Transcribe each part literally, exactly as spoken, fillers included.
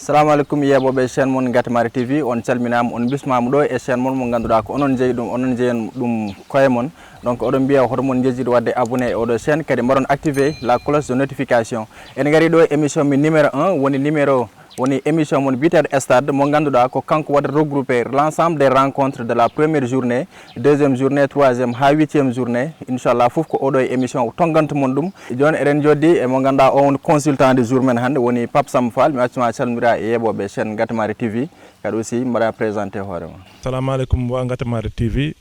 Salamu aleykum, yeeɓooɓe chaîne mon Ngatemari T V, on calminaama, on mbismaama ɗo e chaîne mon mo ngannduɗaa ko onon njeyi ɗum, onon njeyan ɗum koye mon. Donc, oɗon mbiya hoto mon njejjit waɗde abonné e oɗo chaîne, kadi mbaɗon activé la cloche de notification. En ngari ɗo e émission min numéro un, woni numéro, woni émission mon biyeteeɗo Stade, mo ngannduɗaa ko kanko waɗata regroupé l'ensemble des rencontres de la première journée, deuxième journée, troisième haa huitième journée. Inchallah, fof ko oɗo e émission o tonnganta mon ɗum. Jooni eɗen jooɗi e mo ngannduɗaa o woni consultant du jour men hannde, woni Pape Samba Fall. Mi accu ma calmira e yeeɓooɓe chaîne Ngatemari T V, kadi aussi mbaɗa présenté hoore ma. Salamu aleykum wa Ngatemari T V.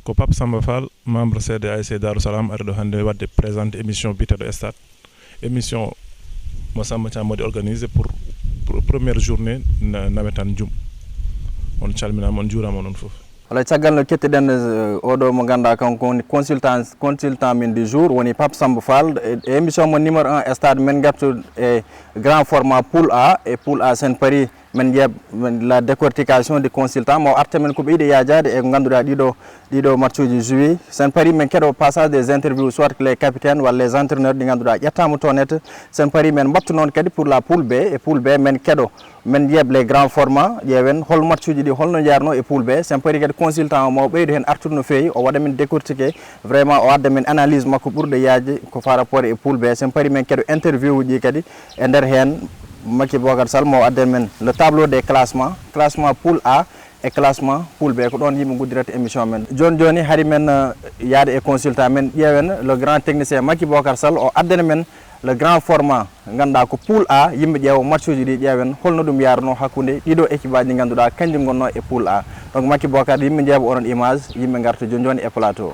Ko Pape Samba Fall, membre C D A S C Darou Salam, ari ɗo hannde waɗde présenté émission biyeteeɗo Stade. Émission mo Samba Thiam waɗi organisé pour, pour première journée na-, nawetaan Jum. On calminaama, on njuuraama onon fof. Wala caggal no kettiɗen, eh, oɗo mo ngannduɗaa kanko woni consultant, consultant min du jour, woni Pape Samba Fall. E, e émission mo numéro un Stade, min ngartu e grand format poule A. E poule A, sen pari, min njeeɓ, min, la décortication du consultant, mo arta min ko ɓeydi yaajaade e ko ngannduɗaa ɗiɗo, ɗiɗo matchuji joué. Sen pari min keɗo passage des interviews, soit les capitaines walla les entraîneurs ɗi ngannduɗaa ƴettaama toon net. Sen pari min mbattu noon kadi pour la poule B. E poule B min keɗo, min njeeɓ les grands formats, ƴeewen hol matchuji ɗi holno njaarno e poule B. Sen pari kadi consultant o mo ɓeydo heen artude no feewi, o waɗa min décortiquer, vraiment o adda min analyse makko ɓurɗo yaajde ko par rapport e poule B. Sen pari min keɗo interview uji kadi. E nder heen, Macky Bocar Sall mo adden men le tableau des classements, classement poule A e classement poule B. Ko ɗoon yimɓe nguddirata émission men. Jooni jooni, hari men, eh, yaade e consultant men, ƴeewen le grand technicien Macky Bocar Sall, o addana men le grand format, ngannduɗaa ko poule A, yimɓe ƴeewa matchuji ɗi, ƴeewen holno ɗum yaarno hakkunde ɗiɗo équipe aji ɗi ngannduɗaa kanji ngonno e poule A. Donc Macky Bocar, yimɓe njeeɓa onon image, yimɓe ngarta jooni jooni e plateau.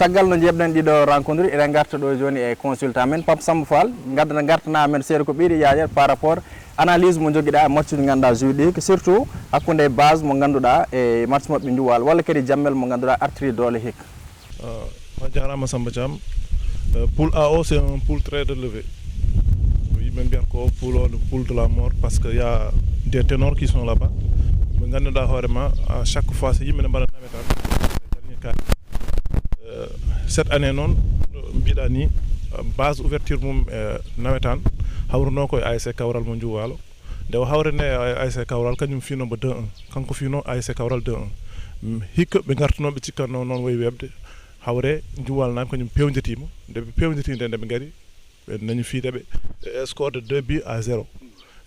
Caggal no njeeɓɗen ɗiɗo rencontre, eɗen ngarta ɗo jooni e consultant men, Pape Samba Fall, ngadda ngartana men seeɗa ko ɓeydi yaajat par rapport analyse mo jogiɗa e match uji ngannduɗaa joué ɗi, surtout hakkunde base mo ngannduɗaa e match maɓɓe Njuwal, walla kadi Jammel mo ngannduɗaa artiri doole hikka. Euh, on jarama Samba Thiam. Euh, poule A O, c'est un poule très relevé. Yimɓe mbiyata ko poule o, le poule de la mort, parce que y a des ténors qui sont là-bas. Ɓe ngannduɗaa hoore ma, à chaque fois, so yimɓe ne mbaɗa nawetaan, dernier quart. Euh, cette année noon, mbiɗa ni, euh, base ouverture mum, euh, nawetaan, hawruno ko e A S C Kawral mo Njuwaalo. Nde o hawri nde, A S C Kawral kañum fiinomo deux un. Kanko fiino A S C Kawral deux un. Mm, hikka ɓe ngartuno, ɓe cikkanno noon wayi weɓde. Hawre Njuwaal Naam kañum pewnditima. Nde ɓe pewnditii nde, nde ɓe ngari, ɓe nañi fiide ɓe. E score de deux buts à zéro.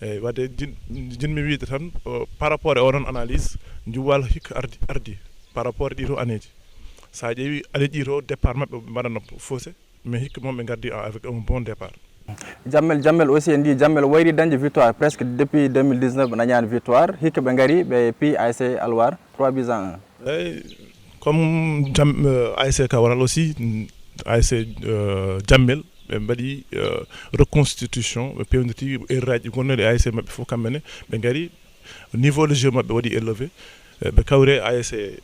Eyyi, wadde jin-, jinmi wiide tan, euh, par rapport e oɗon analyse, Njuwaal hikka ardi, ardi par rapport e ɗiɗo anneeji. Sa ƴeewi année ɗiɗo départ maɓɓe ɓe mbaɗanno faussé, mais hikka moom ɓe ngardi avec un bon départ. Jammel, Jammel aussi en ndi Jammel wayri dañde victoire presque depuis deux mille dix-neuf ɓe dañani victoire, hikka ɓe ngari ɓe pi A S C Alwar trois buts à un. Eyyi, comme Jam-, euh, A S C Kawral aussi, mm, A S C, euh, Jammel, ɓe mbaɗi, euh, reconstitution, ɓe pewniti erreur aji gonnoɗi A S C maɓɓe fof, kamɓe ne ɓe ngari, niveau de jeu maɓɓe waɗi élevé. Euh, ɓe kawri A S C,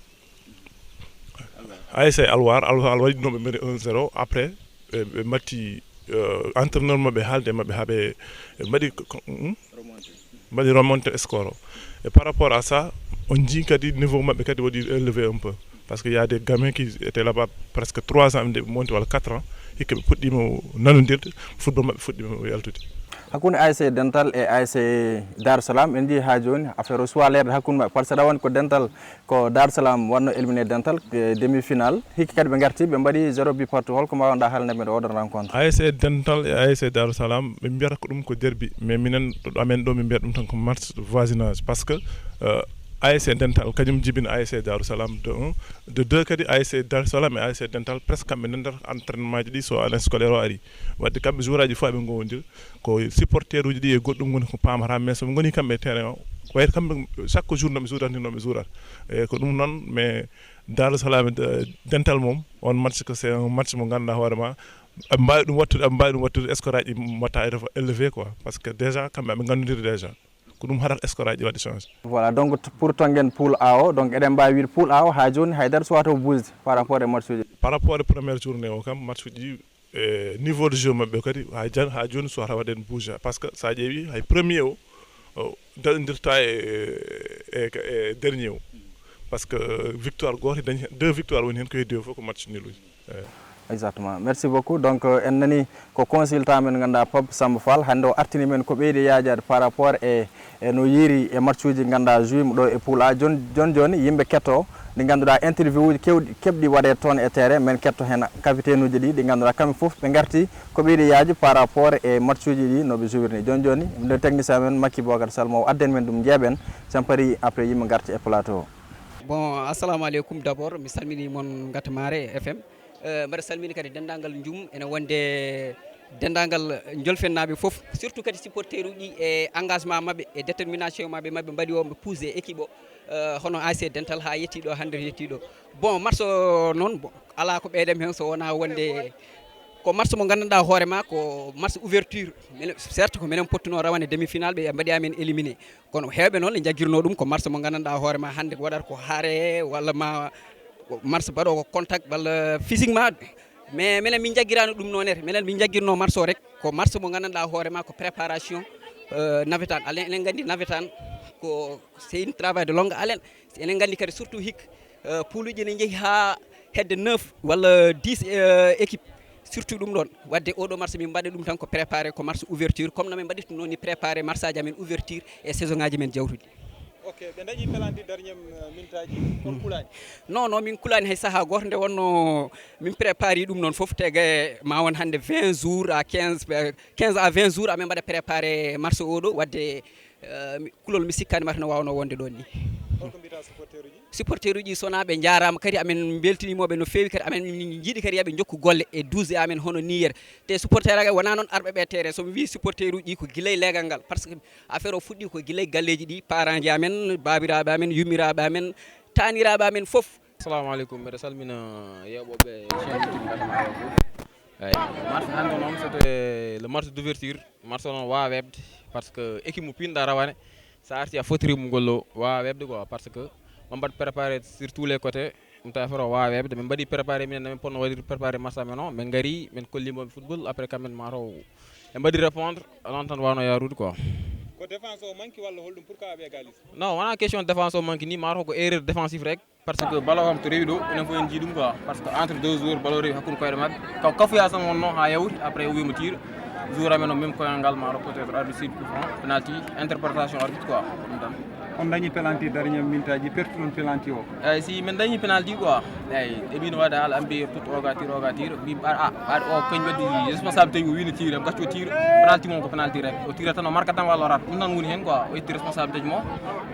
A S C Alwar, Alwar, Alwar waɗi ɗum ɓe mari un zéro. Après, ɓe, ɓe matti, euh, entraîneur maɓɓe haalde maɓɓe haa ɓe, ɓe mbaɗi ko, ko, hmm? Mbaɗi remonté score o. Et par rapport à ça, on jii kadi niveau maɓɓe kadi waɗi élevé un peu. Parce que y a des gamins qui étaient là-bas presque trois ans, nde ɓe monti walla quatre ans, hikka ɓe puɗɗima nanodirde, football maɓɓe fuɗɗima yaltude. Hakkunde A S C Dental e A S C Darou Salam, en njii haa jooni affaire o suwa leerde hakkunde maɓɓe, par ce que aɗa woni ko Dental, ko Darou Salam wanno éliminé Dental e demi-finale, hikka kadi ɓe ngarti ɓe mbaɗi zéro but partout. Holko mbawɗa haalande men oɗon rencontre? A S C Dental e A S C Darou Salam, ɓe mbiyata ko ɗum ko derby, mais minen ɗo amen ɗo min mbiyata ɗum tan ko match voisinage, parce que, euh, A S C Dental kañum jibini A S C Darou Salam de un, de deux kadi A S C Darou Salam e A S C Dental presque kamɓe nani nder entraînement ji ɗi so année scolaire o ari. Wadde kamɓe jour aji fof eɓe gowodira, ko supporter uji ɗi e goɗɗum woni ko pamata, mais soɓe goni kamɓe e terrain o, ko wayata kamɓe chaque jour noɓe jourata ni noɓe jourata. E ko ɗum noon, mais Darou Salam e Dental moom, on match ko c'est un match mo ganduɗa hoore ma, aɓe mbawi ɗum wattude, aɓe mbawi ɗum wattude score aji mbatta élevé quoi, parce que déjà kamɓe aɓe gandodiri déjà. Ko ɗum haɗata score aji waɗi change. Voilà, donc t-, pour tonggen poule A o, donc eɗen mbawi wiide poule A o ha joni haydara suwata o bougde par rapport e match uji. Par rapport e première journée o kam, match uji ɗi, e niveau de jeu maɓɓe kadi ha jan, ha joni suwata waɗen bougé, parce que sa ƴeewi hay premier o, o daɗodirta e, e, e dernier o, parce que victoire goto dañi hen, deux victoire woni hen, ko heddi o foof ko match nul uji. Eyyi. Exactement, merci beaucoup. Donc, euh, en nani ko consultant men ganduɗa Pape Samba Fall, hande o artini men ko ɓeydi yajade par rapport e, e no yiiri e match uji ganduɗa joué mo ɗo e poule A. Joni joni joni yimɓe ketto ɗi ganduɗa interview uji kewɗi keɓɗi waɗe toon e terrain, men ketto hen capitaine uji ɗi, ɗi ganduɗa kamɓe foof ɓe garti ko ɓeydi yaji par rapport e match uji ɗi noɓe jouir ni. Joni joni nde technicien men Makki Bocar Sall mo adden men ɗum jeeɓen, sen pari après yimɓe garti e plateau o. Bon, assalamu aleykum d'abord, mi salmini mon Gatamare F M. Eh, mbeɗa salmini kadi denndaangal Njum, ene wonde denndaangal Njolfennaaɓe fof, surtout kadi supporter uji e engagement maɓɓe e détermination maɓɓe, maɓɓe mbaɗi o, ɓe poussé équipe o, eh, hono A C Dental haa yettii ɗo, hannde yettii ɗo. Bon, match o noon, bon, alaa ko ɓeydan heen so wonaa wonde ko match mo nganndanɗaa hoore ma ko match ouverture. Minen, certes ko minen pottunoo rawane demi-finale, ɓe mbaɗi amen éliminé. Kono heewɓe noon ne njaggirnoo ɗum ko match mo nganndanɗaa hoore ma hannde ko waɗata ko haare walla ma match mbaɗo ko contact walla physiquement. Mais minen min njaggiraano ɗum noon ete. Minen min njaggirnoo match o rek ko match mo nganndanɗaa hoore ma ko préparation, euh, nawetaan. Alen, enen nganndi nawetaan ko c'est une travail de longue haleine. Enen nganndi kadi surtout hikka, euh, pouluji ne njehi haa hedde neuf walla dix, euh, équipe. Surtout ɗum ɗoon. Wadde oɗo match min mbaɗa ɗum tan ko préparé, ko match ouverture. Comme no min mbaɗirta noon ni préparé match aji amen ouverture e saison ngaji men jawtuɗi. Ok, ɓe dañi penalty dernier, euh, minute aji, on kulaani? Non, non, min kulaani hay sahaa gooto. Nde wonno min préparé ɗum noon fof, tege ma won hannde vingt jours à quinze, euh, quinze à vingt jours amin mbaɗa préparé match oɗo. Wadde, euh, mi, kulol mi sikkaani mata no waawno wonde ɗoon ni. Holko mbiyata supporter uji? Supporter uji, so wonaa ɓe njaaraama kadi, amen mbeltiniima ɓe no feewi kadi, amen njiɗi kadi yo ɓe njokku golle e douze amen hono ni yere. Te supporter aji wonaa noon arɓe ɓe terrain. So mi wii supporter uji ko gila e leegal ngal, parce que affaire o fuɗɗi ko gila e galleeji ɗi, parent ji amen, baabiraaɓe amen, yummiraaɓe amen, taaniraaɓe amen fof. Assalamu aleykum, mbeɗa salmina yeeɓooɓe chaîne YouTube Ngatama Info. Eyi, match hannde noon, c'était le match d'ouverture. Match o noon waawaa weeɓde, parce que équipe mo pinɗa rawane, so a arti a fotiri mo ngol o waawaa weeɓde quoi, parce que ɓe mbaɗi préparé sur tous les côtés. Ɗum tawi affaire o waawaa weeɓde, min mbaɗi préparé minen, min ponno waɗir préparé match amen o, min ngari, min kolli mo football, après quand même mataw ɓe mbaɗi répondre, noon tan wawno yarude quoi. Ko défense o manque walla holɗum, pourquoi ɓe égalise? Non, wona question défense o manque ni, mataw ko erreur défensive rek. Parce que ballon kam to rewi ɗo, enen fof en jii ɗum quoi. Parce que entre deux joueurs, ballon rewi hakkunde koyɗe maɓɓe. Ka kafuya tan wonno ha yawti, après o wimo tir. Joueur amen o même koyngal ma peut-être arbitre siffle coup franc, penalty, interprétation arbitre quoi. Ɗum tan. On dañi penalty dernière minute aji, pertuɗon penalty o. Eyyi, si min dañi penalty quoi. Eyyi, ɓe mbino waɗa haala ambi tout oga tir, oga tir. Mbi a a o kañ waddi responsable tawi o wino tir, am gacco tir. Penalty mo ko penalty rek. O tira tan o marka tan walla o rat. Ɗum tan woni hen quoi. O itti responsable taji mo.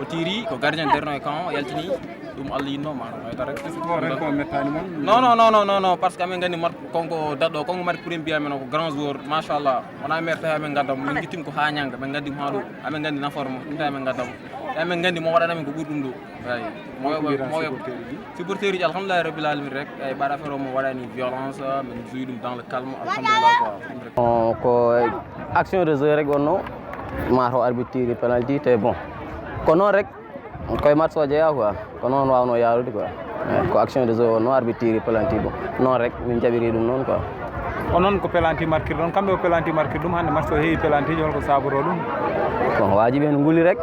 O tiri ko gardien dernier camp, o yaltini. Ɗum Allah yinno ma ɗum mayta rek. Est-ce que ko ren ko mettani mon? Non, non, non, non, non, non, parce que amin gandi mat konko daɗɗo, konko mari premier amen o ko grand joueur, machallah. Wona merte amin gadda mo, min gittim ko ha ñanga, min gandi mo ha ɗo, amin gandi nafoore mo, ɗum tawi amin gadda mo. Amin gandi mo waɗana min ko ɓuri ɗum ɗo. Eyi. Mo mo supporter uji, alhamdulillahi rabbil alamin rek. Eyi, ɓaɗa affaire o mo waɗani violence, min joyi ɗum dans le calme, alhamdulillah quoi. Ɗum rek. Bon, ko action de jeu rek wonno, ma to arbitre tiri penalty, te bon. Ko noon rek. Koye match o jeeya quoi, ko noon wawno yarude quoi. Eh, ko action de jeu o no arbitre tiri penalty, bon, noon rek min jaɓiri ɗum noon quoi. O noon ko penalty marquir ɗon, kamɓe o penalty marquir ɗum, hannde match o heewi penalty ji, holko sabuto ɗum? Bon, wajibi en nguli rek.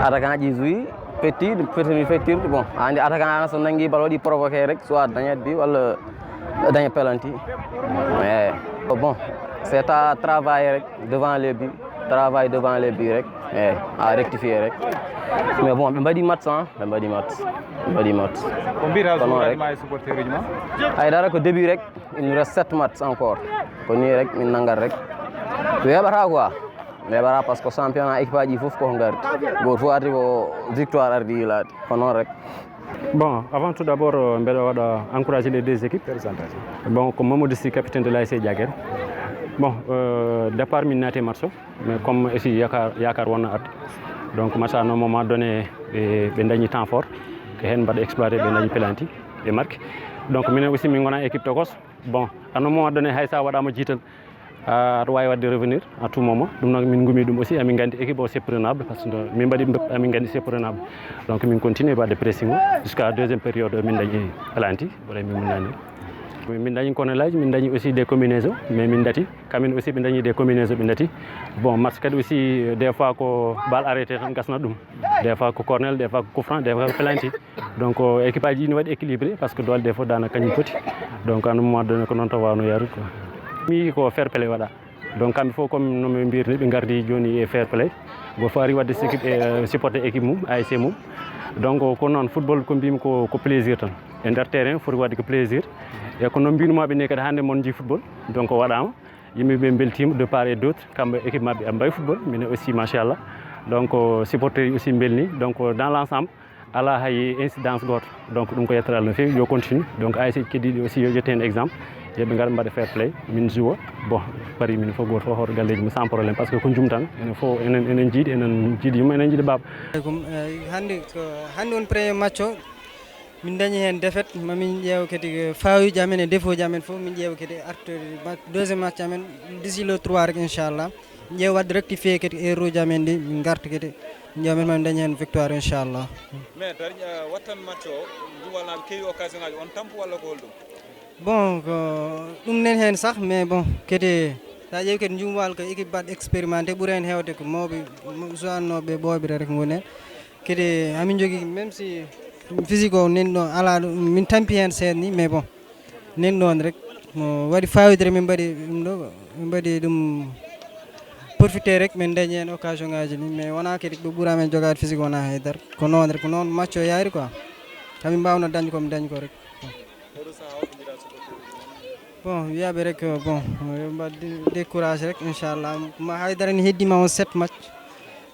Attaquant ji joué, petti, petti, fettirde, bon, andi attaquant so nangi bal waɗi provoqué rek, soit dañat bi walla daña penalty. Eh, bon, c'est à travailler rek devant les buts, travail devant les buts rek. Eh, à rectifier rek. Mais bon, ɓe mbaɗi match, hein, ɓe mbaɗi match. Ɓe mbaɗi match. Ko mbiyata joueur rek. Aji ma e supporter uji ma? Haydara, ko début rek, il nous reste sept matchs encore. Ko ni rek, min nangat rek. Weeɓata quoi. Weeɓata parce que championnat équipe aji fof ko ngari. Goto fof ardi ko victoire ardi yilaade. Ko noon rek. Bon, avant tout d'abord, euh, mbeɗa waɗa encourager les deux équipes. Bon, ko Mamadou Sy, capitaine de l'A S C Diaguer. Bon, euh, départ min naati e match o, mais comme aussi yakar, yakar wonna arde. Donc match à un moment donné, ɓe, ɓe dañi temps fort, ko heen mbaɗa exploité, ɓe dañi penalty, ɓe marque. Donc minen aussi min ngona équipe tokos. Bon, à un moment donné, hay sa waɗama jiital, aɗa wawi wadde revenir à tout moment. Ɗum noon min gumi ɗum aussi, amin gandi équipe o c'est prenable, parce que min mbaɗi, amin gandi c'est prenable. Donc min continue wadde pressing o jusqu'à deuxième période, min dañi penalty, ɓuray min munnani. Min dañi corner aji, min dañi aussi des combinaisons, mais min dati. Kamin aussi ɓe dañi des combinaisons, ɓe dati. Bon, match kadi aussi, des fois ko bal arrêté tan gasna ɗum. Des fois ko corner, des fois ko coup franc, des fois ko penalty. Donc, euh, équipe aji ɗi ne waɗi équilibré, parce que doole ɗe fof daanaka kañum poti. Donc, à un moment donné, ko noon tan wawno yarude quoi. Mi ko fair play waɗa. Donc, kamɓe fof comme no ɓe mbirni, ɓe gardi joni e fair play. Goto fof ari wadde équipe e, euh, supporter équipe mum, A S C mum. Donc, ko noon football ko mbimi ko, ko plaisir tan. E nder terrain foti wadde ko plaisir. E ko noon mbinumaaɓe ni kadi hannde mon jii football. Donc, waɗama. Yimɓe ɓe mbeltima de part et d'autre, kamɓe équipe maɓɓe ɓe mbawi football, minen aussi machallah. Donc, euh, supporter aussi mbelni. Donc, euh, dans l'ensemble, ala hay incidence goto. Donc ɗum ko yettoral no feewi, yo continue. Donc A S C keddiɗi aussi yo ƴettu hen exemple, yoɓe ngar mbaɗa fair play, min joue. Bon, pari min fof goto fof hoto galleji mum sans problème, parce que ko jum tan, enen fof enen, enen jiiɗi, enen jiiɗi yumma, enen jiiɗi baaba. Aleykum, eh, hannde ko, hannde woni premier match o, min dañi heen défaite, ma min ƴeew kadi ko fawuji amen e défaut ji amen fof, min ƴeewa kadi artude ma-, deuxième match amen, d'ici le trois rek, inchallah. Ƴeew wadde rectifié kadi erreur uji amen ɗi, min ngarta kadi. Ƴeew men ma dañi heen victoire, inchallah. Mais dari, eh, wattan match o, Jumwalnaaɓe keewi occasion ngaji, on tampu walla ko holɗum? Bon, ko ɗum nen heen sax, mais bon, kadi sa ƴeewi kadi Jumwal ko équipe baɗ expérimenté, ɓuri heen heewde ko mawɓe, suwannooɓe ɓooɓe rek ngoni heen. Kadi hamin jogii, même si physique o nen ɗo alaa ɗo, min tampi heen seeɗa ni, mais bon. Nen ɗoon rek, mo waɗi fawidere, min mbaɗi ɗum ɗo, min mbaɗi ɗum profité rek, min dañi heen occasion ngaji ni, mais wona kadi ɓe ɓura men jogaade physique, wona haydara. Ko noon rek, ko noon match o yaari quoi. Kamin mbawno dañde ko min dañi ko rek. Bon, wiyaɓe rek, bon, yo mbaɗ dé-, décourage rek, inchallah. Ma haydara ni heddima on sept match.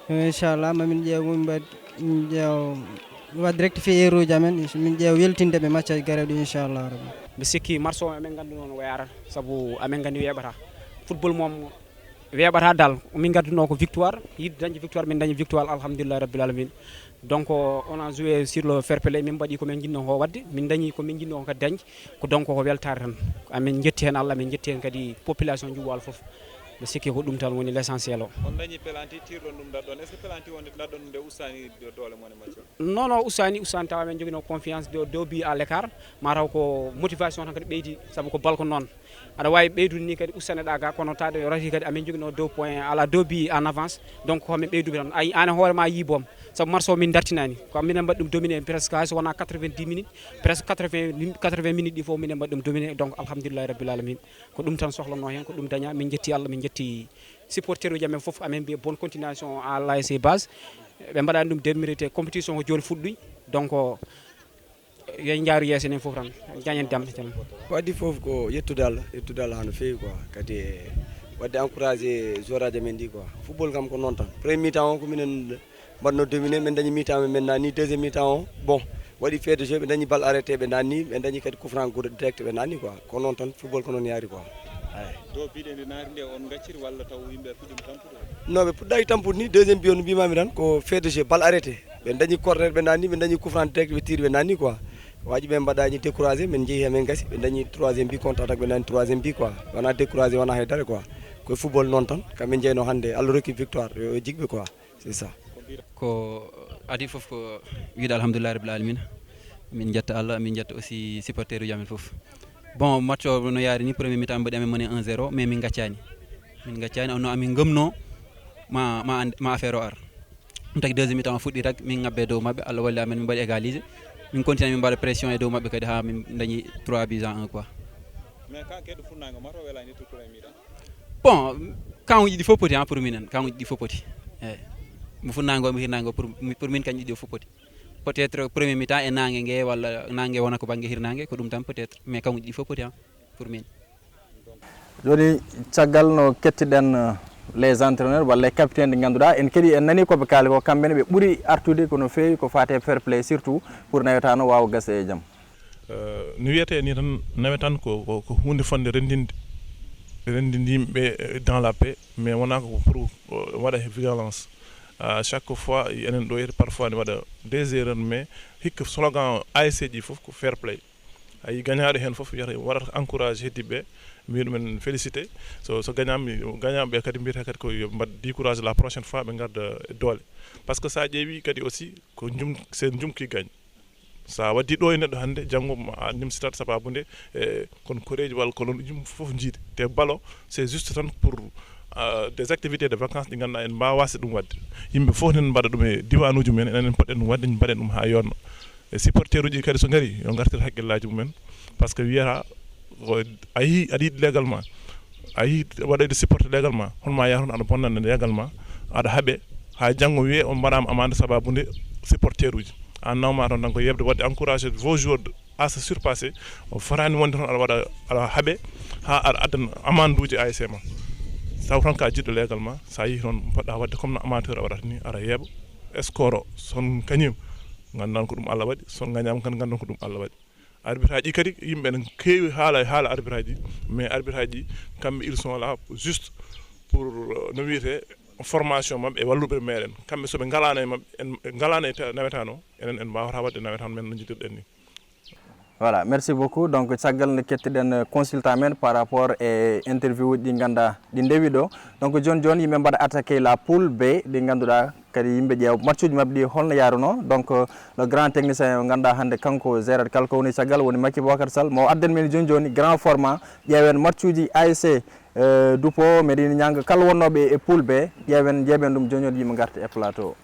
Inchallah, ma min ƴeew, min mbaɗ, min ƴeew, waɗ rectifié erreur uji amen, min ƴeew weltinde ɓe match aji gareɗo, inchallah rabbi. Mbi sikki match o amen nganndi noon o yarata, sabu amen nganndi weeɓata. Football moom weeɓata dal. Min ngadduno ko victoire, yiɗde dañde victoire, min dañi victoire, alhamdulillah rabbil alamin. Donc, on a joué sur le fair play, min mbaɗi ko min njiɗno ko waɗde, min dañi ko min njiɗno ko kadi dañde, ko donc ko weltaare tan. Amin njetti heen Allah, min njetti heen kadi population Djigo Walo fof. Mbiɗo sikki ko ɗum tan woni l'essentiel o. On dañi pelanti, tirɗon ɗum ndaɗɗon. Est-ce que pelanti wonde ndaɗɗon ɗum nde ustaani do-, doole mon e match o? Non, non, ustaani, ustaani tawa min njoginoo confiance de deux buts à l'écart. Mataw ko motivation tan kadi ɓeydi, sabu ko bal ko noon. Aɗa waawi ɓeydude ni kadi ustaneɗa ga, kono taade yo rati kadi amin joginoo deux points à la deux buts en avance. Donc ko min ɓeyduɓe tan. Ay, an e hoore ma yii boom. Sabu match o min dartinaani. Ko minen mbaɗi ɗum dominé presque hay so wonaa quatre-vingt-dix minutes, presque quatre-vingts, quatre-vingts minutes ɗi fof minen mbaɗi ɗum dominé. Donc alhamdulillahi rabbil alamin. Ko ɗum tan sohlanoo heen, ko ɗum daña. Min njetti Allah, min njetti supporter uji amen fof. Amin mbiya bonne continuation à l'A S C Base. Ɓe mbaɗani ɗum démérité, compétition ko jooni fuɗɗi. Donc yo njaaru yeeso enen fof tan, jañen dam tan. Ko addi fof ko yettude Allah, yettude Allah haa no feewi quoi. Kadi e waɗde encouragé joueur aji amen ɗi quoi. Football kam ko noon tan. Premier mi-temps o ko minen mbaɗno dominé, min dañi mi-temps men, men naanni. Deuxième mi-temps o, bon, waɗi fait de jeu, ɓe dañi balle arrêté, ɓe naanni, ɓe dañi kadi coup franc direct, ɓe naanni quoi. Ko noon tan, football ko noon yaari quoi. Ay. Ɗo biɗe nde naati nde on ngacciri walla taw yimɓe puɗɗiima tampude? Non, ɓe puɗɗaaki tampude ni, deuxième bi o no mbimami tan ko fait de jeu, balle arrêté. Ɓe dañi corner, ɓe naanni, ɓe dañi coup franc direct, ɓe tiri, ɓe naanni quoi. Waji ɓe mbaɗani découragé, min jeehi heen, min ngasi, ɓe dañi troisième bi contre attaque, ɓe naanni troisième bi quoi. Wona découragé, wona haydara quoi. Ko football noon tan, kam min jeyno hannde, Allah rokki victoire, yo jikɓe quoi. C'est ça. Ko adi fof ko wiide alhamdulillahi rabbil alamina. Min jetta Allah, min jetta aussi supporter uji amen fof. Bon, match o no yaari ni, premier mi-temps mbaɗi amen moni un zéro, mais min gaccani. Min gaccani, on no amin gomno ma, ma, and- ma affaire o ar. Ɗum tagi deuxième mi-temps o fuɗɗi tag, min ngabbe dow maɓɓe, Allah walli amen, min mbaɗi égalisé. Min continue, min mbaɗa pression e dow maɓɓe kadi ha min dañi trois buts à un quoi. Mais kan keɗo funnaango, mataw welani to premier mi-temps? Bon, kan uji ɗi fof poti, hein, pour minen, kan uji ɗi fof poti. Eyyi. Mo funnaango, mo hirnaango, pour, pour min kan uji ɗi fof poti. Peut-être premier mi-temps e naange nge, walla naange wona ko bangge hirnaange, ko ɗum tan peut-être. Mais kan uji ɗi fof poti, hein, pour min. Joni, caggal no kettiɗen, euh, les entraîneurs walla les capitaines ɗi ngannduɗaa, en keɗi, en nani ko ɓe kaali ko, kamɓe ne ɓe ɓuri artude ko no feewi ko faati e fair play, surtout pour nawetaan o waawa gasde e jam. Euh, no wiyetee ni tan, nawetaan ko, ko, ko huunde fotnde renndinde, renndinde yimɓe, euh, dans la paix, mais wonaa ko pour, euh, waɗa he violence. À chaque fois, enen ɗo, parfois ne waɗa des erreurs, mais hikka slogan A S C ji fof ko fair play. A yii gañaaɗo heen fof wiyata, waɗata encouragé heddiiɓe ɓe, mbiya ɗumen félicité. So, so gañaama, gañaaɓe ɓe kadi mbiyata kadi ko yo mbaɗ découragé, la prochaine fois ɓe ngarda e doole. Par ce que so a ƴeewi kadi aussi ko njum, c'est njum qui gagne. So a waɗi ɗo e neɗɗo hannde, janngo ma a nimsitat sababu nde, e, kono koreeji walla ko noon yimɓe fof njiidi. Te balo, c'est juste tan pour, euh, des activités de vacances ɗi ngannduɗaa en mbaawa wasde ɗum waɗde. Yimɓe fof nen mbaɗa ɗum e diwaanuuji mum en, enen poɗɗen ɗum waɗde, mbaɗen ɗum haa yooɗna. E supporter uji kadi so ngari, yo ngartir hakkillaaji mum en. Par ce que wiyata, ko a yii, aɗa yiɗi legal ma, a yii waɗayde supporter legal ma, hono ma yaha toon aɗa bonnande legal ma, aɗa haaɓe, haa janngo wiyee on mbaɗaama amande sababu nde supporter uji. An nawma toon tan ko yeɓde waɗde encouragé vos joueurs à se surpasser, o fotaani wonde toon aɗa waɗa, aɗa haaɓe haa aɗa addana amande uji A S C ma. Taw tan ka jiɗɗo legal ma, so a yii toon mbaɗɗa waɗde comme no amateur a waɗata ni, aɗa yeeɓa score o, son kañum nganndan ko ɗum Allah waɗi, son gañaama kan nganndan ko ɗum Allah waɗi. Arbitre aji kadi, yimɓe ne keewi haala e haala arbitre aji, mais arbitre aji kamɓe, ils sont là juste pour, euh, no wiyetee, formation maɓɓe e walluɓe meɗen. Kamɓe so ɓe ngalaano e maɓɓe, en, ɓe ngalaano e ta-, nawetaan o, enen en mbaawata waɗde nawetaan men no njiɗirɗen ni. Voilà, merci beaucoup. Donc, caggal nde kettiɗen, euh, consultant men par rapport e interview uji ɗi ngannduɗaa ɗi ndewi ɗo. Donc, jooni jooni yimɓe mbaɗa attaqué la poule B, ɗi ngannduɗaa kadi yimɓe ƴeewa match uji maɓɓe ɗi holno yaruno. Donc, euh, le grand technicien o ngannduɗaa hannde kanko Gérard Kal ko woni caggal, woni Macky Bocar Sall, mo adden men jooni jooni grand format, ƴeewen match uji A S C, euh, Dupo, Medina Nianga, kala wonnooɓe e poule B, ƴeewen, ƴeewen ɗum jooni jooni yimɓe ngarta e plateau.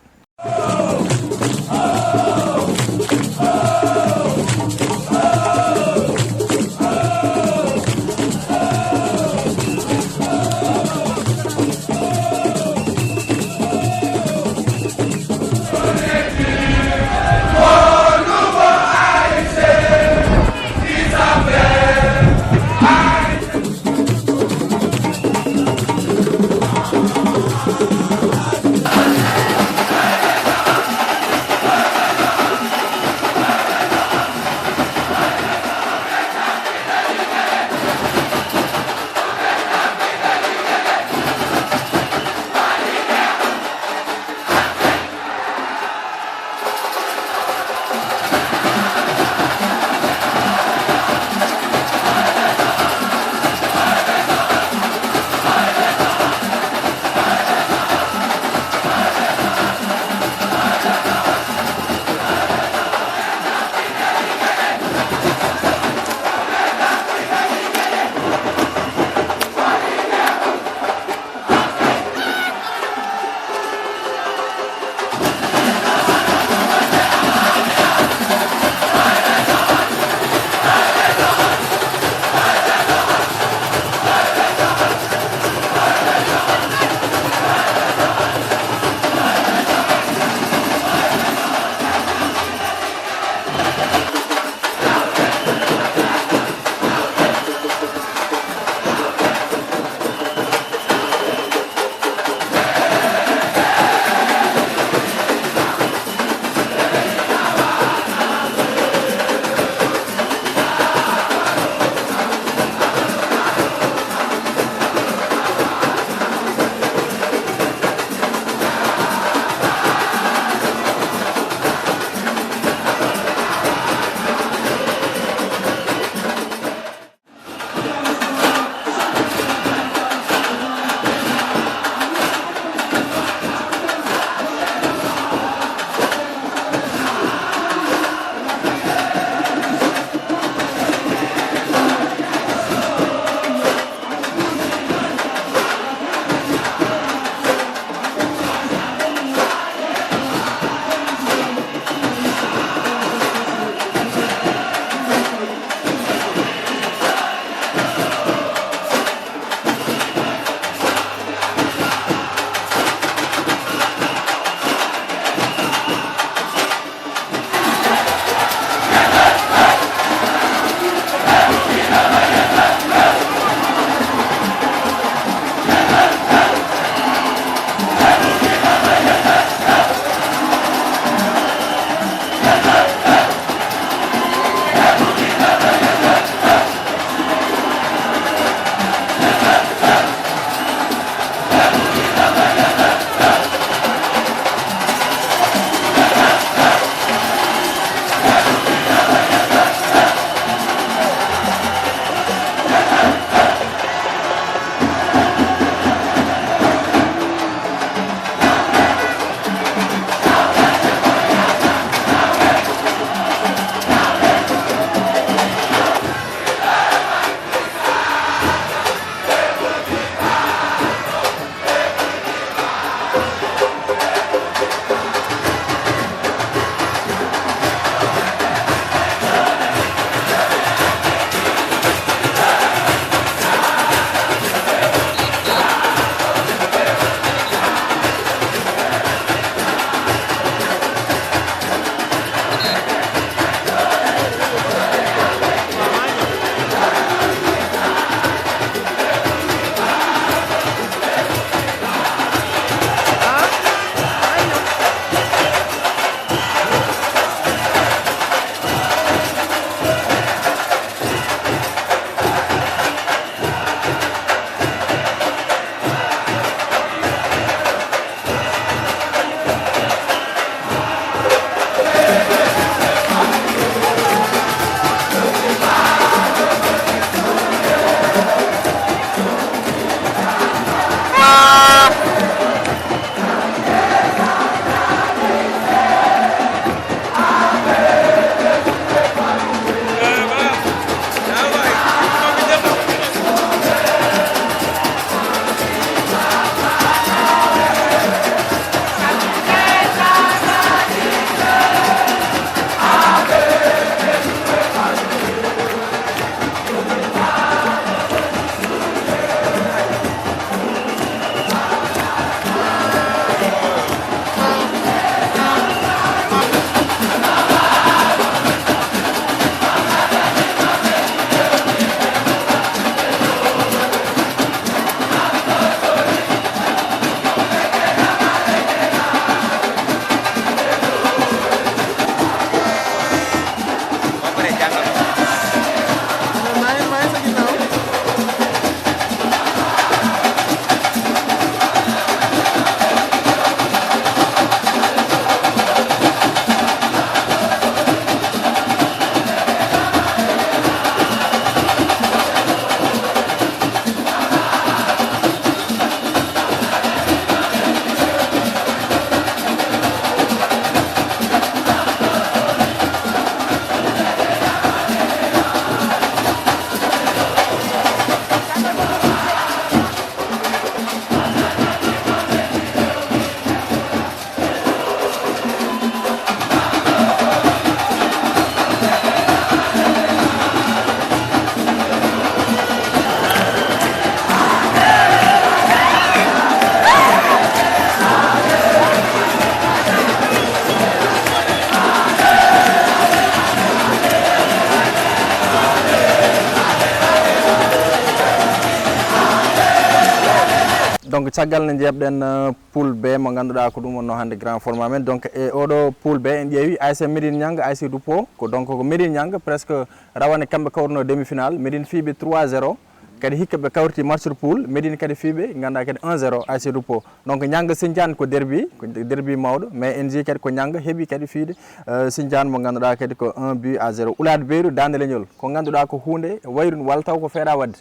Donc, caggal nde njeeɓɗen, euh, poule B mo ngannduɗaa ko ɗum wonno hannde grand format men. Donc, e oɗo poule B en ƴeewi A S C Médine Niang, A S C Dupo. Ko, donc, ko Médine Niang presque rawane kamɓe kawruno demi-finale. Médine fiiɓe trois zéro. Kadi hikka ɓe kawriti match de poule. Médine kadi fiiɓe ngannduɗaa kadi un zéro A S C Dupo. Donc, Niang Sintiane ko derby, ko derby mawɗo. Mais en njii kadi ko Niang heɓi kadi fiide, euh, Sintiane mo ngannduɗaa kadi ko un but à zéro. Oulade Beru, Daande Leñol. Ko ngannduɗaa ko huunde wayru walla taw ko feeɗa waɗde.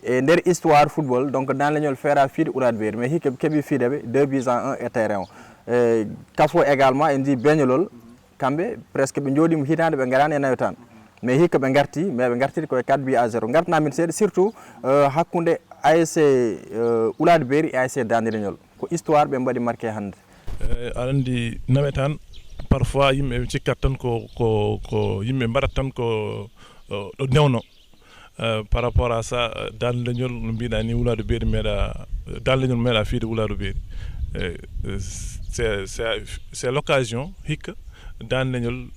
E nder histoire football, donc, Daande Leñol feera fiide Oulade Beru, mais hikka ɓe keɓi fiide ɓe deux buts à un e terrain o. E Kafo également, en njii Beñolol, kamɓe presque ɓe njooɗiima hitaande ɓe ngaraani e nawetaan. Mais hikka ɓe ngarti, mais ɓe ngartiri ko e quatre buts à zéro. Ngartana min seeɗa, surtout, euh, hakkunde A S C, euh, Oulade Beru e A S C Daande Leñol. Ko histoire ɓe mbaɗi marqué hannde. Eh, aɗa anndi nawetaan, parfois yimɓe cikkat tan ko, ko, ko yimɓe mbaɗat tan ko, euh, ɗo newno. Euh, par rapport à ça, euh, Daande Leñol, no mbiɗa ni, Wulaadu Beeri meeɗa, Daande Leñol meeɗa fiide Wulaadu Beeri. Euh, euh, c'est, c'est, c'est l'occasion hikka Daande Leñol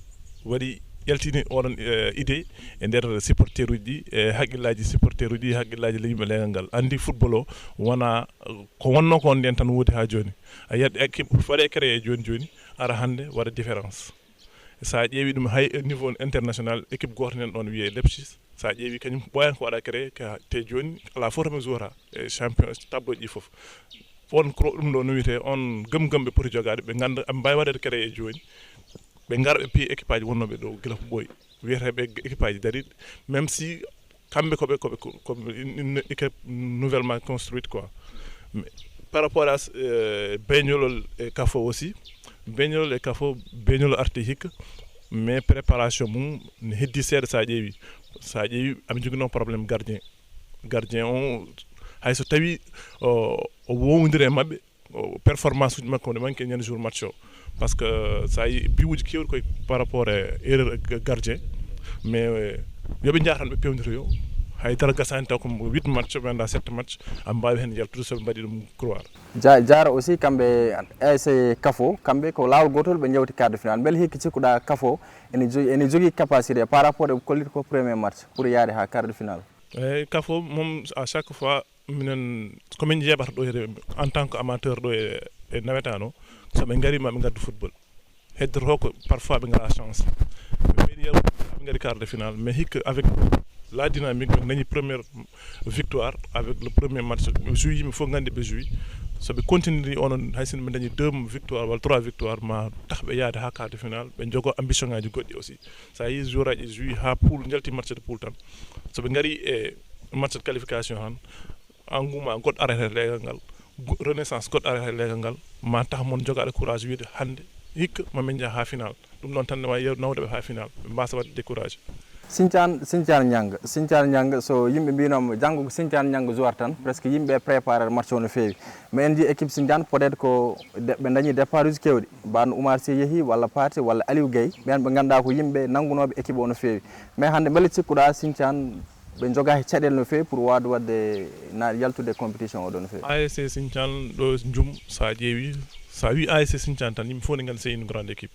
waɗi, ƴaltini oɗon, euh, idée e nder supporteruuji ɗi, e haqqillaaji supporteruuji ɗi, e haqqillaaji le-, yimɓe leegal ngal. Anndi football o wona, euh, ko wonno ko on nden tan woodi haa jooni. A yiyat équipe waɗe créé jooni jooni, ara hannde waɗa différence. So a ƴeewi ɗum hay e niveau international, équipe gooto nan ɗoon wiyee Leipzig. So a ƴeewi kañum ɓooyan ko waɗa créé ka te jooni alaa fof to ɓe jouata e champion tableau ji fof. On ko ɗum ɗo no wiyetee on gëm-gëm ɓe poti jogaade, ɓe ngannda aɓe mbaawi waɗde créé jooni. Ɓe ngara ɓe piye équipe aji wonnooɓe ɗo gila ko ɓooyi. Wiyeteeɓe équipe aji dariiɗi, même si kamɓe ko ɓe, ko ɓe, ko, ko une, une équipe nouvellement construite quoi. Mais par rapport à, euh, Beñolol e Kafo aussi, Beñolol e Kafo, Beñolol arti hikka, mais préparation mum ne heddi seeɗa so a ƴeewi. So a ƴeewi, aɓe njoginoo problème gardien. Gardien on, hay so tawi o, o wowndiri e maɓɓe, o, performance uji makko ne manque e ñande jour match o. Parce que so a yi biwuji keewɗi koye par rapport e erreur e gardien, mais, euh, yo ɓe njaha tan ɓe pewndotoyo. Hay dara gasani taw ko huit match, ɓe annda sept match, aɓe mbaawi heen yaltude so ɓe mbaɗi ɗum croire. Ja-, Jaara aussi, kamɓe A S C Kafo, kamɓe ko laawol gootol ɓe njawti quart de finale. Mbele hikka cikkuɗaa Kafo ene jogi, ene jogii capacité par rapport e ko kolliti ko premier match pour yaade haa quart de finale? Eeyi, Kafo moom, à chaque fois, minen, ko min njeeɓata ɗo e, en tant que amateur ɗo e, e nawetaan o, so ɓe ngarii ma ɓe ngaddu football. Heddoto ko parfois ɓe ngalaa chance. Ɓe meeɗi yaltude, ɓe ngari quart de finale, mais hikka avec la dynamique, ɓe dañi première victoire avec le premier match. Ɓe joué, yimɓe fof nganndi ɓe joué. So ɓe continuiri onon, hay sinno ɓe dañi deux victoires walla trois victoires, ma tax ɓe yaade haa quart de finale, ɓe njogoo ambition ngaaji goɗɗi aussi. So a yii joueur aji joué haa poule, njalti match de poule tan. So ɓe ngarii e match de qualification tan, engouement goɗɗo arata e leegal ngal, go-, renaissance goɗɗo arata e leegal ngal, ma tax mon jogaade courage wiide hannde hikka ma min njaha haa final. Ɗum ɗon tan ne waawi yew-, nawde ɓe haa final, ɓe mbaasa waɗde découragé. Sintiane, Sintiane Niang, Sintiane Niang, so yimɓe mbinooma janngo ko Sintiane Niang joueur tan, presque yimɓe préparé match o no feewi. Mais en njii équipe Sintiane, peut-être ko de-, ɓe dañi départ uji keewɗi. Mbaɗo Oumar Sy yehi, walla Pathé, walla Aliou Gueye. Ɓeen ɓe ngannduɗaa ko yimɓe nanngunooɓe équipe o no feewi. Mais hannde mbele cikkuɗaa Sintiane ɓe njogaaki caɗeele no feewi pour waawde waɗde na yaltude compétition o ɗo no feewi? A S C Sintiane ɗo Njum, so a ƴeewi, so a wii A S C Sintiane tan, yimɓe fof ne nganndi c'est une grande équipe.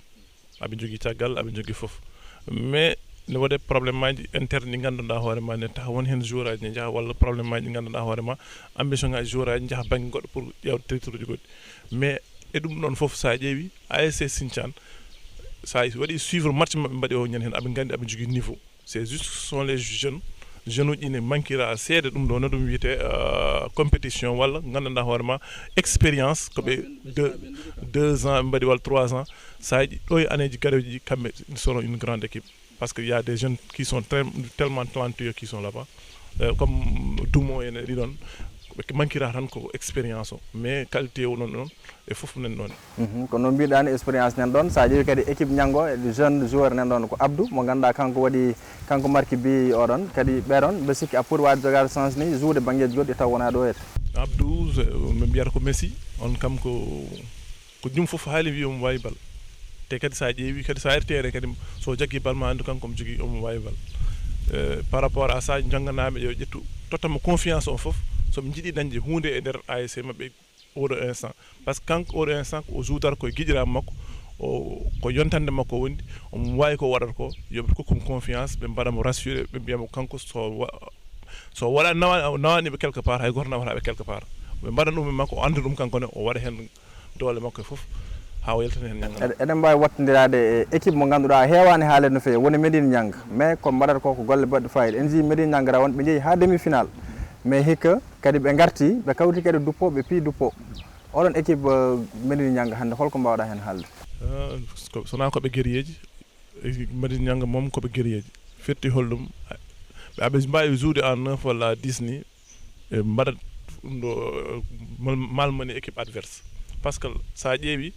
Aɓe njogii caggal, aɓe njogii fof. Mais ne woodee problème aji interne ɗi nganndanɗaa hoore ma ne, tawa won heen joueur aji ne njaha, walla problème aji ɗi nganndanɗaa hoore ma, ambition aji joueur aji njaha bannge goɗɗo pour ƴeewde titre uji goɗɗi. Mais e ɗum ɗon fof, so a ƴeewi A S C Sintiane, so a waɗi suivre match maɓɓe mbaɗi o ñande heen, aɓe nganndi aɓe njogii niveau. C'est juste, ce sont les jeunes. Jeune uji ne manquera seeɗa ɗum ɗo, no ɗum wiyetee, euh, compétition walla nganndanɗaa hoore ma expérience, ko ɓe deux, deux ans ɓe mbaɗi walla trois ans. So a yiɗi ɗo e année ji garoji ɗi, kamɓe seront une grande équipe. Parce que il y a des jeunes qui sont très, tellement talentueux qui sont là-bas. Euh, comme Dumo en e ɗi ɗon, ɓe manquera tan ko expérience o. Mais qualité o non ɗon, e fof nan ɗon. Mhm, ko noon mbiɗaa ni, expérience nan ɗon. So a ƴeewi kadi équipe Niang o, e jeune joueur nan ɗon ko Abdou, mo ngannduɗaa kanko waɗi, kanko marki bi oɗon. Kadi ɓeɗon, mbeɗa sikki a poti waawde jogaade chance ni, jouer banngeeji goɗɗi taw wonaa ɗo et. Abdou, euh, min mbiyata ko Messi, on kam ko, ko jum fof haali wi omo waawi bal. Te kadi so a ƴeewi kadi so a arti ene kadi so jaggi bal ma anndu kanko omo jogii omo waawi bal. Euh, par rapport à ça, jannganaaɓe yo ƴettu, totta mo confiance o fof, so ɓe njiɗi dañde huunde e nder A S C maɓɓe, oɗo instant. Parce que kanko oɗo instant ko o juudata koye giƴiraaɓe makko, o, ko yontande makko woni, omo waawi ko waɗata ko, yo ɓe kokkum confiance, ɓe mbaɗa mo rassuré, ɓe mbiya mo kanko so wa-, so waɗa nawa-, nawani ɓe quelque part, hay gooto nawata ɓe quelque part. Ɓe mbaɗa ɗum e makko, o annda ɗum kanko ne, o waɗa heen doole makko e fof, haa o yaltina heen Niang. Eɗen mbaawi wattondiraade e équipe mo ngannduɗaa heewaani haalde no feewi, woni Médine Niang. Mais ko mbaɗata ko, ko golle baɗɗe faayiida. En njii Médine Niang rawane, ɓe njehi haa demi-finale. Mais hikka kadi ɓe ngarti, ɓe kawti kadi duppo, ɓe piyi duppo. Oɗon équipe, euh, Médine Niang hannde, holko mbaawɗaa heen haalde? Euh, ko, so wonaa ko ɓe guerrier ji, équipe Médine Niang moom ko ɓe guerrier ji. Firti holɗum? Ɓe aɓe mbaawi jouer en neuf walla dix ni, ɓe mbaɗat ɗum ɗo, euh, mal-, malmené équipe adverse. Par ce que so a ƴeewi,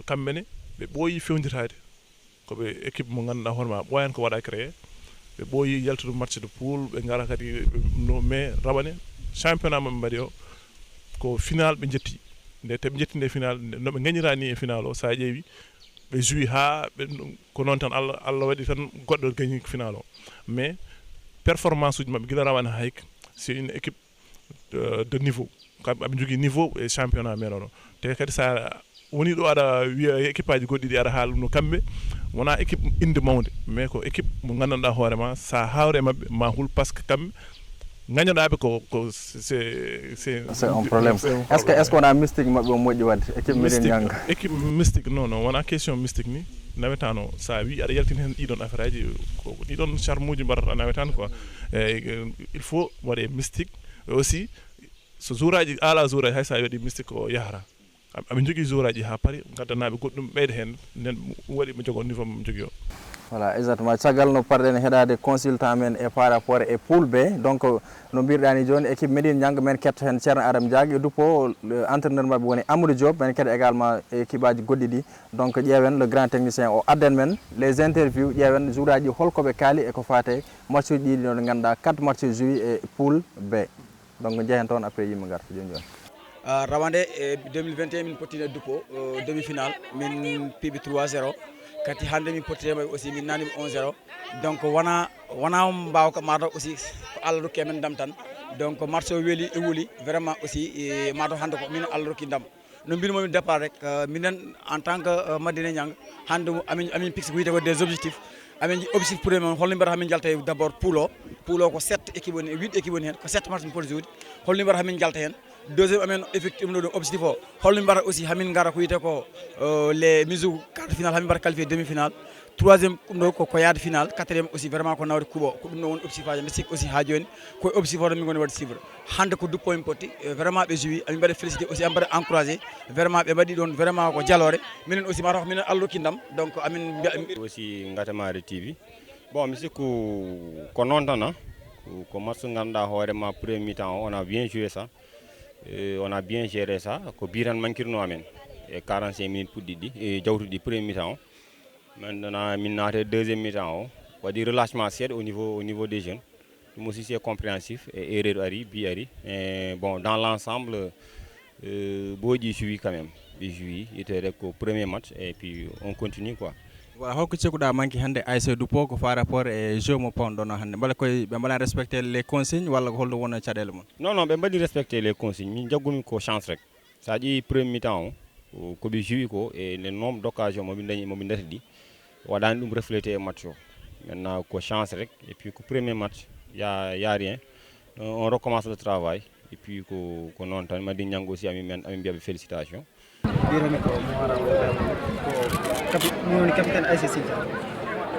kamɓe ne, ɓe ɓooyi fewndirtaade. Ko ɓe équipe mo ngannduɗaa hoore ma, ɓooyaani ko waɗa créé. Ɓe ɓooyi yaltude match de poule, ɓe ngara kadi, ɓe, no, mais rawane, championnat mo ɓe mbaɗi o, ko final ɓe njetti. Nde te ɓe njetti nde final, nde, no ɓe ngañira ni e final o, so a ƴeewi, ɓe joué haa ɓe, ko noon tan, Allah, Allah waɗi tan goɗɗo gañi final o. Mais performance uji maɓɓe gila rawane haa hikka, c'est une équipe, euh, de niveau. Kamɓe aɓe njogii niveau e championnat men oɗo. Te kadi so a woni ɗo aɗa wiya équipe aji goɗɗi ɗi aɗa haala ɗum no kamɓe, wonaa équipe innde mawnde, mais ko équipe mo nganndanɗaa hoore ma, so a hawre e maɓɓe, ma hul, par ce que kamɓe ngañoɗaaɓe ko, ko c'est, c'est C'est un problème. C'est un Est-ce que, est-ce que problème. Wonaa mystique maɓɓe o moƴƴi waɗde? Équipe Médine Mystique, Niang. Équipe mystique, non, non, wonaa question mystique ni. Nawetaan o, so a wii aɗa yaltina heen ɗiɗon affaire aji, ko ɗiɗon charme uji mbaɗata nawetaan quoi. Eyyi, il faut waɗe mystique. Et aussi, so joueur aji, ala joueur aji, hay so a waɗi mystique o yahata. Am-, aɓe njogii joueur aji haa paari, ngaddanaaɓe goɗɗum, ɓeyda heen, nden ɗum waɗi ɓe njogoo niveau mo ɓe njogii o. Voilà, exactement. Caggal no parɗen heɗaade consultant men e par rapport e poule B, donc, no mbirɗaa ni jooni, équipe Médine Niang, men ketto heen Ceerno Adama Diack, e duppo, le entraîneur maɓɓe woni Amadou Diop, men kadi également e équipe aji goɗɗi ɗi. Donc, ƴeewen le grand technicien o adden men les interviews, ƴeewen joueur aji holko ɓe kaali e ko faati e match uji ɗiɗi ɗo ɗi ngannduɗaa quatre match joué e poule B. Donc, njehen toon, après yimɓe ngarta jooni jooni. Ah, rawande e deux mille vingt et un, min pottino e duppo, euh, demi-finale, min piɓi trois zéro. Kadi hannde min pottino e maɓɓe aussi, min naani ɓe un zéro. Donc, wona, wona mbawka, mataw aussi ko Allah rokki amen ndam tan. Donc, match o weeli e wuli, vraiment aussi, e mataw hannde ko min Allah rokki ndam. No mbinomi départ rek, euh, minen en tant que, euh, Madina Niang, hannde amin, amin fixé ko wiyetee ko des objectifs. Amin nji-, objectif premier, holno mbaɗata min njalta e d'abord poule o. Poule o ko sept équipe woni, huit équipe woni heen, ko sept match min poti jouer. Holno mbaɗata min njalta heen? Deuxième amin effectif ɗum ɗo, ɗum objectif o. Holno mbaɗata aussi hamin ngara ko wiyetee ko, euh, les mises au quart de finale, hamin mbaɗa qualifié demi-finale. Troisième ɗum ɗo ko, ko yaade finale. Quatrième aussi vraiment ko nawde coupe o. Ko ɗum ɗo woni objectif aji. Mbi sikki aussi haa jooni ko e objectif o tan min ngoni waɗde suivre. Hannde ko duppo min potti, eh, vraiment ɓe joué, amin mbaɗa félicité aussi, amin mbaɗa encouragé. Vraiment ɓe mbaɗi ɗoon vraiment ko jaloore. Minen aussi mataw ko minen Allah rokki ndam. Donc amin mbiya aussi Ngatamari T V. Bon, mi sikku ko noon tan, ah. Ko, ko match ngannduɗaa hoore ma premier mi-temps o, on a bien joué ça. Et on a bien géré ça. Ko bi tan mankirno amen. E quarante-cinq minutes puɗɗiɗi, e jawtuɗi premier mi-temps o. Maintenant, min naati e deuxième mi-temps o. Waɗi relâchement seeɗa au niveau, au niveau des jeunes. Ɗum aussi, c'est compréhensif. E erreur ari, bi ari. E bon, dans l'ensemble, euh, booɗi joué quand même. Ɓe joué, ite rek ko premier match, et puis on continue quoi. Voilà, holko cikkuɗaa manque hannde A S C Duppo ko par rapport e jeu mo pawɗon o hannde? Mbele koye ɓe mbaɗa respecté les consignes walla ko holɗum woni caɗeele mon? Non, non, ɓe mbaɗi respecté les consignes. Min jaggumi ko chance rek. So a ƴeewi premier mi-temps o, ko, ko ɓe joué ko e le nombre d'occasions mo ɓe dañi, mo ɓe dati ɗi, waɗaani ɗum reflété e match o. Maintenant, ko chance rek, et puis ko premier match, y a, y a rien. On, on recommence le travail, et puis ko, ko noon tan, Madina Niang aussi, amin, men, amin mbiya ɓe félicitation. Mbiyatmi ko Mouhara Wade, ko capi-, min woni capitaine A S C Sindian.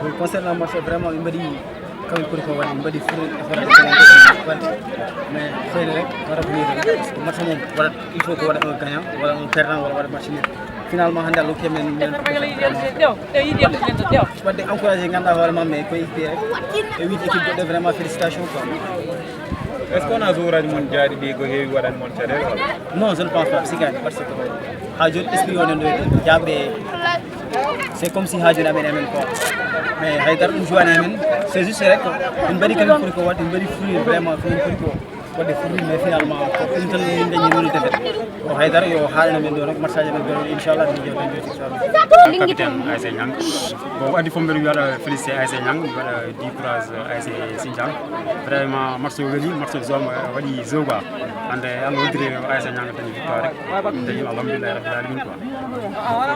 Oui, concernant match o, vraiment, min mbaɗi ko min poti ko waɗde, min mbaɗi full effort, waɗde. Mais seyni rek, wara ko nii tan. Match o moom, waɗat, il faut ko waɗa un gagnant, walla un perdant, walla waɗa match nul. Finalement, hannde Allah hokki men, men waɗde encouragé, ngannduɗaa hoore ma, mais koye e huit équipe goɗɗo, vraiment, félicitation, quoi. Est-ce que wonaa joueur aji mon jaaɗi ɗi ko heewi waɗani mon caɗeele walla? Non, je ne pense pas, sikaani, parce que haa jooni esprit o nan ɗo, yaaɓe, c'est comme si haa jooni amen, amen quoi. Mais haydara ɗum jowaani amen, c'est juste rek, min mbaɗi ko min poti ko waɗde, min mbaɗi fournir vraiment ko min poti ko waɗde fournir, mais finalement ko ɗum tan min dañi woni défaite. Ko haydara yo haalana men ɗo rek, match aji men ɗo, inchallah, min jewtan ɗo, inchallah. Capitaine A S C Niang. Bon, ko addi fof mbeɗa wiya waɗa félicité A S C Niang, mi waɗa di courage A S C Sindian. Vraiment, match o weeli, match o joom, eh, waɗi jeu quoi. Hannde, Allah hoddiri A S C Niang dañi victoire rek. Min dañi alhamdulillahi rabbil alamin quoi.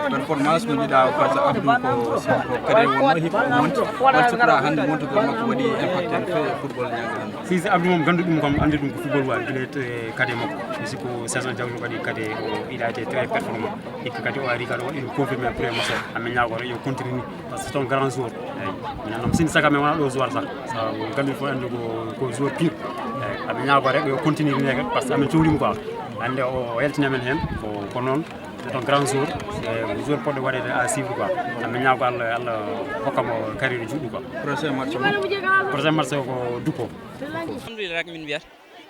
Performance mo jiɗa face à Abdou ko, ko kadi wonno hikka o monti. Hol sukkata hannde montugol makko waɗi impact no feewi e football Niang hannde? Si, si Abdou moom ganduɗo ɗum kam, anndi ɗum. Ko football waɗi gila e kade makko. Mi sikku saison jawdi waɗi kade o il a été très performant. Hikka kadi o ari kadi o waɗi ɗum confirmé premier match o. Amin ñaagoro yo continue ni. Parce que c'est un grand joueur. Eyi. Minen noon, sin saka men wona ɗo joueur sax. Sabu gammi fof anndi ko, ko joueur pire. Eyi. Amin ñaagoro yo continue ni rek, parce que amin cohli mo quoi. Hannde o yaltini amen heen ko, ko noon. C'est un grand joueur. Eyi, joueur poɗɗo waɗede à suivre quoi. Amin ñaago Allah, Allah hokka mo carrière juɗɗo quoi. Prochain match mo? Prochain match o ko Duppo. Alhamdulillah rek min mbiyata.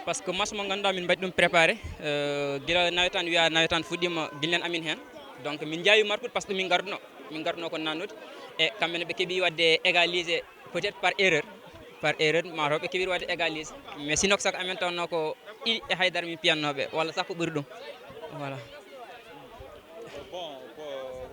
Parce que match mo ngannduɗaa min mbaɗi ɗum préparé, euh, gila nawetaan wiya nawetaan fuɗɗiima gillen amin heen. Donc min njaawi markude parce que min ngarduno, min ngarduno ko nannude. E kamɓe ne ɓe keɓi waɗde égalisé peut-être par erreur. Par erreur, mataw ɓe keɓi waɗde égalisé. Mais sinon ko saka amen tawnoo ko ɗiɗi e haydara min piyannooɓe, walla sax ko ɓuri ɗum. Voilà. Bon, ko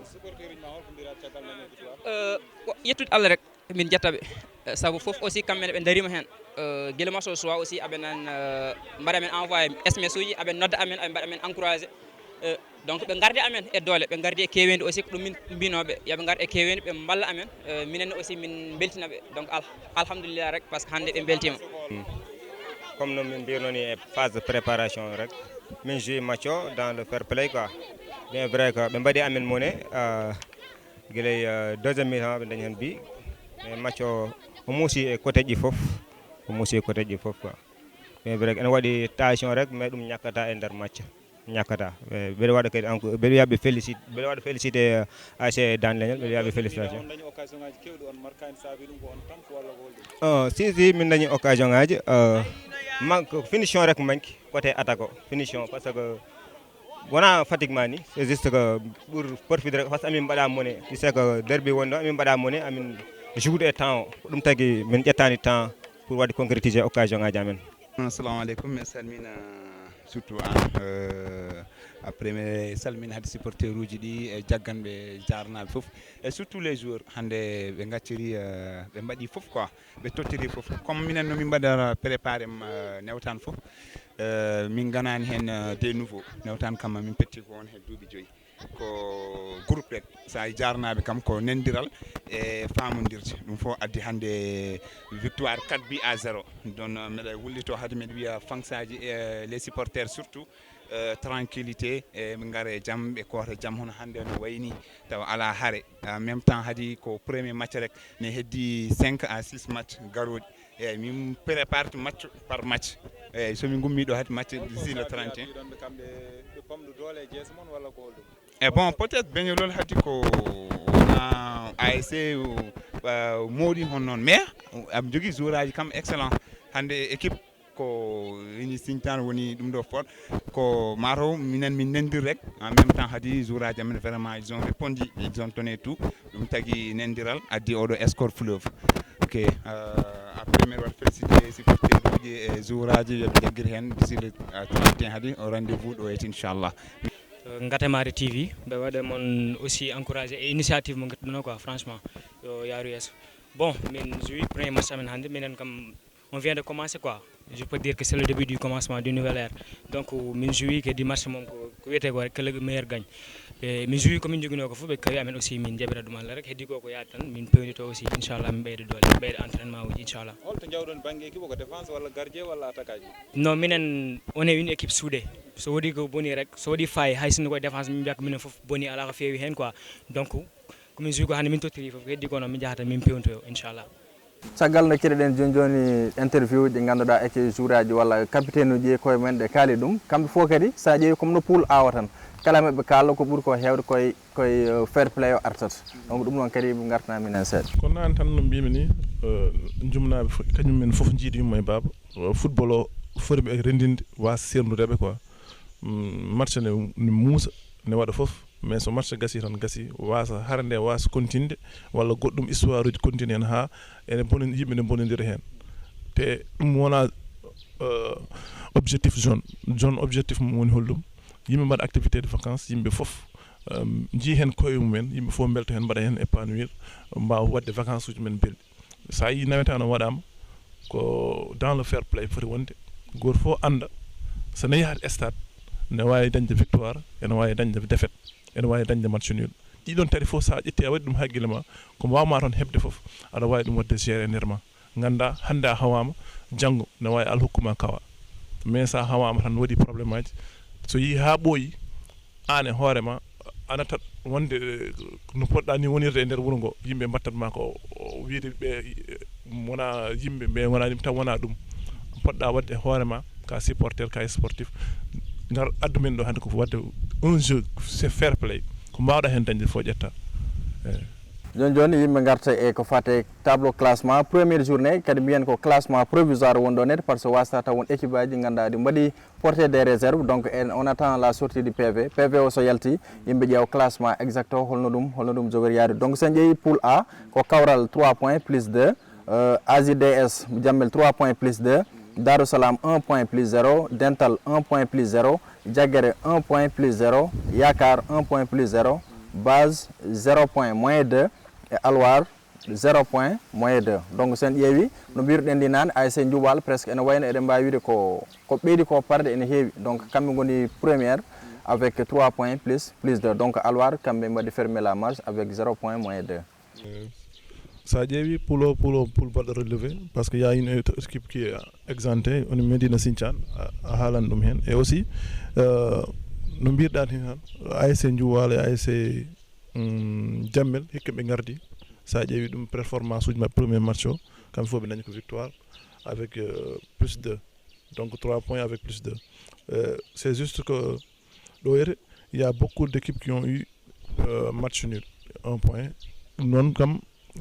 supporter uji ma holko mbiyataa caggal nani victoire? Euh, ko yettude Allah rek. Min njetta ɓe. Eh, sabu fof aussi kamɓe ne ɓe ndariima heen. Eh, gila match o suwa aussi aɓe nan, eh, mbaɗa men envoyé S M S uji, aɓe nodda amen, aɓe mbaɗa men encouragé. Eh, donc ɓe ngardi amen e doole, ɓe ngardi e keeweendi aussi ko ɗum min mbinooɓe. Yo ɓe ngar e keeweendi, ɓe mballa amen. Eh, minen aussi min mbeltina ɓe. Donc al-, alhamdulillah rek, parce que hannde ɓe mbeltiima. Comme no min mbirno ni e phase de préparation rek, min joue match o dans le fair play quoi. Bien vrai que ɓe mbaɗi amen mone, euh, gila e, euh, deuxième mi-temps ɓe dañi heen bi. Mais match o, o muusi e côté ji fof. O muusi e côté ji fof quoi. Bien vrai que ene waɗi tension rek, mais ɗum ñakkata e nder match. Ñakkata. Eh, mbeɗa waɗa kadi encore, mbeɗa wiya ɓe félicite, mbeɗa waɗa félicité, euh, A S C Dande Leñol, mbeɗa wiya ɓe félicitation. On dañi occasion ngaji kewɗi, on markani, saabi ɗum ko on tan ko walla ko holɗum? Oh, si, si, min dañi occasion ngaji, euh, manque, finition rek manque côté attaque o, finition, parce que wona fatigue ma ni, c'est juste que pour profiter rek, parce que amin mbaɗa mone, tu sais que derby woni ɗo, amin mbaɗa mone, amin joude e temps o, ko ɗum tagi min ƴettani temps pour waɗde concrétiser occasion ngaji amen. Assalamu aleykum, mi salmina surtout an, euh, après mi salmina hade supporter uji ɗi e jagganɓe jarnaɓe fof, et surtout les joueurs hannde ɓe gacciri, euh, ɓe mbaɗi fof quoi, ɓe tottiri fof. Comme minen no min mbaɗa préparé, euh, newtan fof, euh, min ganani heen, euh, des nouveaux. Newtan kam min petti ko on he duuɓi joyi. Ko groupe rek, so a jarnaɓe kam ko nendiral e famondirde. Ɗum fof addi hannde victoire quatre buts à zéro. Donc, euh, mbeɗa wullito hade mbeɗa wiya fansaji, euh, les supporters surtout, euh, tranquillité, e ɓe ngara e jam, ɓe koota jam hono hannde no wayni, tawa ala hare. En même temps hadi ko premier match rek, ne heddi cinq à six match garoɗi. Eyyi, min prépare match par match. Eyyi, so min ngummi ɗo hadi match d'ici le trente et un. Kamɓe ɓe pamɗo doole e jeese mon walla ko holɗum? E bon, peut-être Beñolol hadi ko wona A S C, euh, moɗi hon noon, mais am jogui joueur aji kam excellent. Hande équipe ko ini Sinthiane woni ɗum ɗo fort. Ko mataw minen min nendir rek. En même temps hadi joueur aji amen vraiment ils ont répondu, ils ont donné tout. Ɗum tagi nendiral addi oɗo score fleuve. Ok, euh, après mbeɗa waɗa félicité supporter uji e joueur aji, yoɓe jaggir hen d'ici le, euh, trente et un hadi, o rendez-vous ɗo et inchallah. Ngatemare T V, ɓe waɗa mon aussi encouragé e initiative mo ngattuɗon quoi, franchement, yo yaaru yeeso. Bon, min joué premier match amen hannde, minen kam, on vient de commencer quoi. Je peux dire que c'est le début du commencement d'une nouvelle ère. Donc, min joué kadi match mon ko, ko wiyetee ko rek, que le meilleur gagne. E min joué ko min joginoo ko fof, ɓe kawi amen aussi, min jaɓira ɗum Allah rek. Heddi ko ko yaade tan, min pewnito aussi, inchallah, min ɓeyda doole, min ɓeyda entraînement uji, inchallah. Holto njawɗon bannge équipe o, ko défense walla gardien walla attaque aji? Non, minen, on est une équipe soudée. So waɗi ko boni rek, so waɗi faay, hay sinno koye défense, min mbiya ko minen fof boni, alaa ko feewi heen quoi. Donc, ko min joué ko hannde min tottiri fof, ko heddi ko noon min njahata min pewntoyo, inchallah. Caggal nde keɗiɗen jooni jooni interview ɗi ngannduɗaa e joueur aji walla capitaine uji e koye men ɗe kaali ɗum. Kamɓe fof kadi, so a ƴeewi, comme no poule A o tan, kala maɓɓe kaalɗo ko ɓuri ko heewde koye, koye, euh, fair play o artata. Donc, ɗum noon kadi ngartana minen seeɗa. Ko naan tan no mbimi ni, euh, jumnaaɓe fof, kañum men fof njiidi yumma e baaba. Euh, football o foti ɓe renndinde, waasa seerndude ɓe quoi. Mm, match ne, ne muusa, ne waɗa fof, mais so match gasi tan gasi, waasa hare nde waasa continde, walla goɗɗum histoire uji continue heen haa ene bonon-, yimɓe ne bonondira heen. Te ɗum wona, euh, objectif jeune. Jeune objectif mum woni holɗum? Yimɓe mbaɗa activité de vacances, yimɓe fof, euh, njii heen koye mumen, yimɓe fof mbelta heen, mbaɗa heen épanouir, mbaawa waɗde vacances uji men belɗi. So a yii nawetaan o waɗaama, ko dans le fair play foti wonde. Gooto fof annda, so ne yahat stade, ne waawi dañde victoire, ene waawi dañde défaite, ene waawi dañde match nul. Ɗiɗon tati fof, so a ƴetti, a waɗi ɗum hakkille ma, ko mbaawma toon heɓde fof, aɗa waawi ɗum waɗde gérer e nder ma. Ngannda, hannde a hawaama, janngo ne waawi Allah hokku ma kawa. Mais so a hawama tan, waɗi probléme aji. So yii ha ɓooyi, an e hoore ma, a nattat wonde, eh, no poɗɗa ni wonirde e nder wuro ngo, yimɓe mbattat ma ko, o, wiide ɓe, eh, wona yimɓe ɓe, wona yimɓe tan, wona ɗum. Poɗɗa waɗde e hoore ma, ka supporter, ka sportif. Ngar addu men ɗo hannde ko wadde un jeu, c'est fair play. Ko mbawɗa hen dañde fof ƴetta. Eh. Joni joni yimɓe garta e ko fate tableau classement première journée, kadi mbiyen ko classement provisoire won ɗo net, par ce que wasta taw won équipe aji ganduɗa ɗi mbaɗi portée des réserves, donc en, on attend la sortie du P V. P V o so yalti, yimɓe ƴeewa classement exact o, holno ɗum, holno ɗum jogori yaade. Donc sen ƴeewi poule A, ko Kawral trois points plus deux, euh, A J D S Jammel trois points plus deux, Darou Salam un point plus zéro, Dental un point plus zéro, Jaggere un point plus zéro, Yakar un point plus zéro, Base zéro point moins deux, et Alwar zéro point moins deux. Donc sen ƴeewi no mbiruɗen ndi nane, A S C Njuɓal presque ene wayno eɗen mbawi wiide ko, ko ɓeydi ko parde ene heewi. Donc kamɓe ngoni première avec trois points plus, plus deux. Donc Alwar kamɓe mbaɗi fermer la marche avec zéro point moins deux. Euh, so a ƴeewi poule o, poule o, poule baɗɗo relevé, par ce que y a une équipe qui est exemptée, on Medina Sinthiane, a, a haalan ɗum hen. Et aussi, euh, no mbirɗa ni tan, A S C Njuwal e A S C, hum, Jammel, hikka ɓe ngardi. So a ƴeewi ɗum performance uji maɓɓe premier match o, kamɓe fof ɓe dañi ko victoire avec, euh, plus deux. Donc trois points avec plus deux. Euh, c'est juste que ɗo yete, il y a beaucoup d'équipes qui ont eu, euh, match nul, un point. Ɗum noon kam,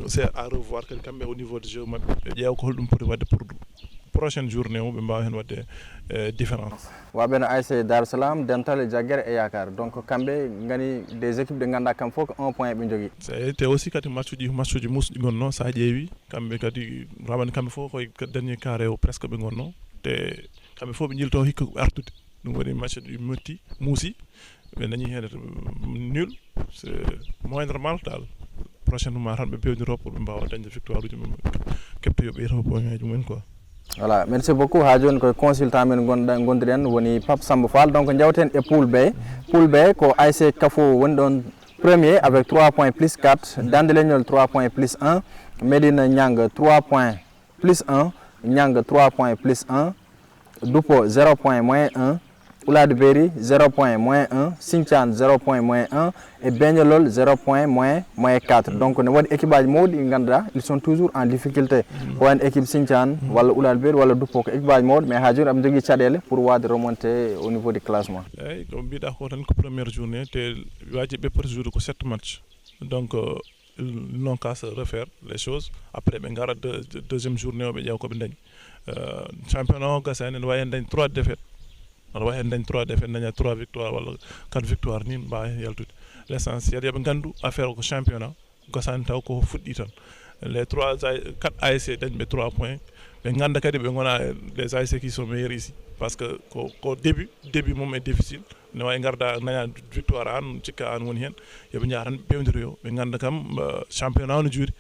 c'est à revoir kadi kamɓe au niveau de jeu maɓɓe, ɓe ƴeewa ko holɗum poti waɗde pour prochaine journée o, ɓe mbawa hen waɗde, euh, différence. Waɓe no A S C Dar Salam, Dental, Jaggere e Yakar. Donc kamɓe ngani des équipes ɗe ganduɗa kam fof ko un point ɓe jogui. Te aussi kadi match uji, match uji musɗi gonno, sa ƴeewi kamɓe kadi, rawane kamɓe fof koye dernier carré o presque ɓe gonno. Te kamɓe fof ɓe jilto hikka artude. Ɗum waɗi match ɗi metti, muusi, ɓe dañi hen nul. C'est moins normal dal. Prochainement tan ɓe bewdiro pour ɓe mbawa dañde victoire uji mum, kepta yo ɓeyto points aji mumen quoi. Voilà, merci beaucoup. Ha joni koye consultant men gonɗa-, gonduɗen woni Pape Samba Fall. Donc jawten e poule B. Poule B ko A S C Kafo woni ɗon premier avec trois points plus quatre, Dande Leñol trois points plus un, Medina Niang trois points plus un, Niang trois points plus un, Dupo zéro point moins un, Oulad Beri zéro point moins un, Sinthiane zéro point moins un, et Beñolol zéro point moins, moins quatre. Donc ne waɗi équipe aji mawɗi ɗi ganduɗa, ils sont toujours en difficulté. Ko wayno équipe Sinthiane, walla Oulad Beri, walla Dupo, ko équipe aji mawɗi, mais ha joni aɓe jogui caɗele pour wade remonté au niveau du classement. Eyyi, ko mbiɗa ko tan ko première journée, te waji ɓe poti jouer ko sept match. Donc, euh, ils n'ont qu'à se refaire les choses. Après, ɓe ngara de, de, deuxième journée o, ɓe ƴeewa ko ɓe dañi. Euh, championnat o gasani, ene wawi hen dañ trois défaites. Ene wawi hen dañ trois défaites, daña trois victoires walla quatre victoires ni, mbawa hen yaltude. L'essentiel, yoɓe gandu affaire o ko championnat, gasani taw ko fuɗɗi tan. Les trois A-, quatre A S C dañɓe trois points. Ɓe ganda kadi ɓe gona les A S C qui sont meilleurs ici. Par ce que ko, ko début, début mum est difficile. Ne wawi garda, daña victoire an, cikka an woni hen. Yoɓe jaa tan ɓe pewditoyo. Ɓe ganda kam, euh, championnat o no juuri.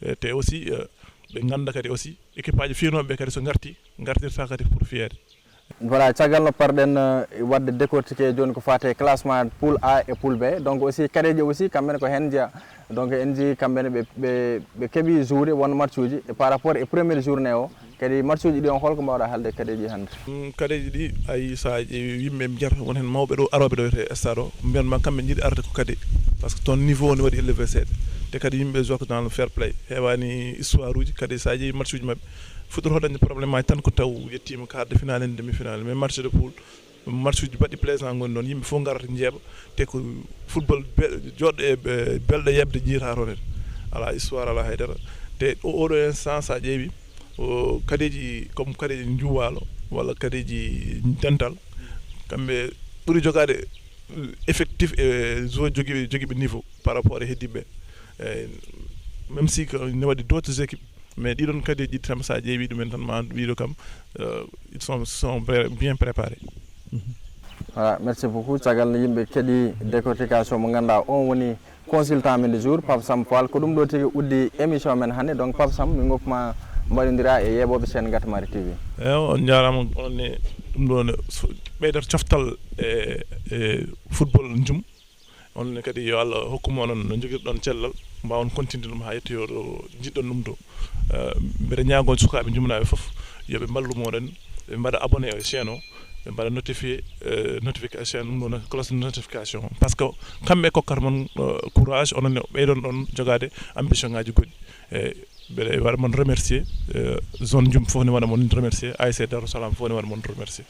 Eh, te aussi, euh, ɓe ganda kadi aussi, équipe aji fiyanoɓe kadi so garti, gartirta kadi pour fiyede. Voilà, caggal no parɗen, euh, wadde décortiqué joni ko fate classement poule A e poule B. Donc aussi, kadeji aussi, kamɓene ko hen jeeya. Donc en jii kamɓene ɓe, ɓe, ɓe keeɓi jouer won match uji. Et par rapport e première journée o, kadi match uji ɗi on, holko mbawɗa haalde kadeji hannde? Mm, kadeji ɗi, ayi, sa ƴeewi yimɓe mbiyata won hen mawɓe ɗo aroɓe ɗo e stade o, mbiyatma kamɓe jiiɗi arde ko kade. Par ce que toon niveau o ne waɗi élevé seeɗa. Te kadi yimɓe jouaka dans le fair play. Heewani histoire uji, kadi sa ƴeewi match uji maɓɓe, fuɗɗoto dañde problème aji tan ko taw yettima quart de finale en demi finale. Mais match de poule, match uji baɗɗi plaisant ngoni ɗon, yimɓe fof ngarata njeeɓa, te ko football be-, joɗɗo e, e belɗo yeɓde jiyata toon en. Ala histoire, ala haydara. Te o, oɗo instant sa ƴeewi, o, kadeji comme kadeji Njuwalo walla kadeji Dental, kamɓe ɓuuri jogade effectif e joueur jogiiɓe, jogiiɓe niveau par rapport e heddiɓe. E, même si que ne waɗi d'autres équipes, mais ɗiɗon kadeji ɗi tan sa ƴeewi ɗumen tan ma wiɗo kam, euh, ils sont, sont bien préparés. Voilà, merci beaucoup. Caggal no yimɓe keeɗi décortication mo ganduɗa on woni consultant men du jour, Pape Sam Fall. Ko ɗum ɗo tigi uddi émission men hannde. Donc Pape Sam, min goppuma mbaɗodira e yeeɓoɓe chaîne Gatamari T V. Ewa, on jarama, onon ne, ɗum ɗo ne so-, ɓeydata coftal e, e football njum. On ne kadi yo Allah hokku moɗon no jogirɗon cellal, mbawon continde ɗum ha yettoyo ɗo jiɗɗon ɗum to. Eh, mbeɗa ñaago sukaaɓe jumnaaɓe fof, yo ɓe mballu moɗon, Ɓe mbaɗa abonné e chaîne o, ɓe mbaɗa notifié, euh, notification, ɗum ɗon cloche de notification, par ce que kamɓe kokkata mon, euh, courage, onon ne ɓeyɗon ɗon jogaade ambition ngaji goɗɗi. E mbeɗa waɗa mon remercier, euh, zone Jum fof ne waɗa mon remercier, A S C Darou Salam fof ne waɗa mon remercier.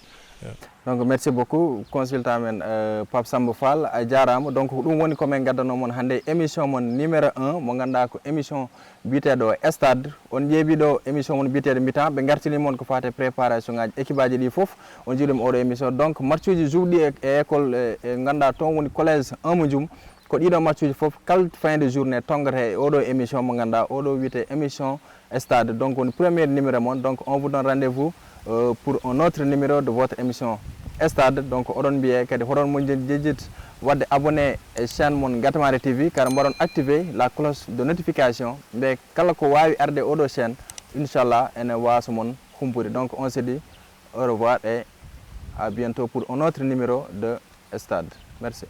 Donc merci beaucoup consultant men, euh, Pape Samba Fall, a jarama. Donc ɗum woni ko min gaddanoo mon hannde émission mon numéro un, mo ganduɗa ko émission biyeteɗo Stade. On ƴeewi ɗo émission mon biyeteɗo Mitan, ɓe gartini mon ko fate préparation ngaji équipe aji ɗi fof. On jiiɗum oɗo émission, donc match uji jouɗi e, e école e, e ganduɗa toon woni collège un mo Jum. Ko ɗiɗo match uji fof kala fin de journée tonngata e oɗo émission mo ganduɗa oɗo wiyete émission Stade. Donc woni premier numéro mon, donc on vous donne rendez-vous, euh, pour un autre numéro de votre émission Stade. Donc oɗon mbiye kadi hoɗon mo jejjit wadde abonné e chaîne mon Gatamare T V, kadi mbaɗon activé la cloche de notification, mbe kala ko wawi arde oɗo chaîne, inchallah ene wasa mon humpude. Donc on se dit au revoir et à bientôt pour un autre numéro de Stade. Merci.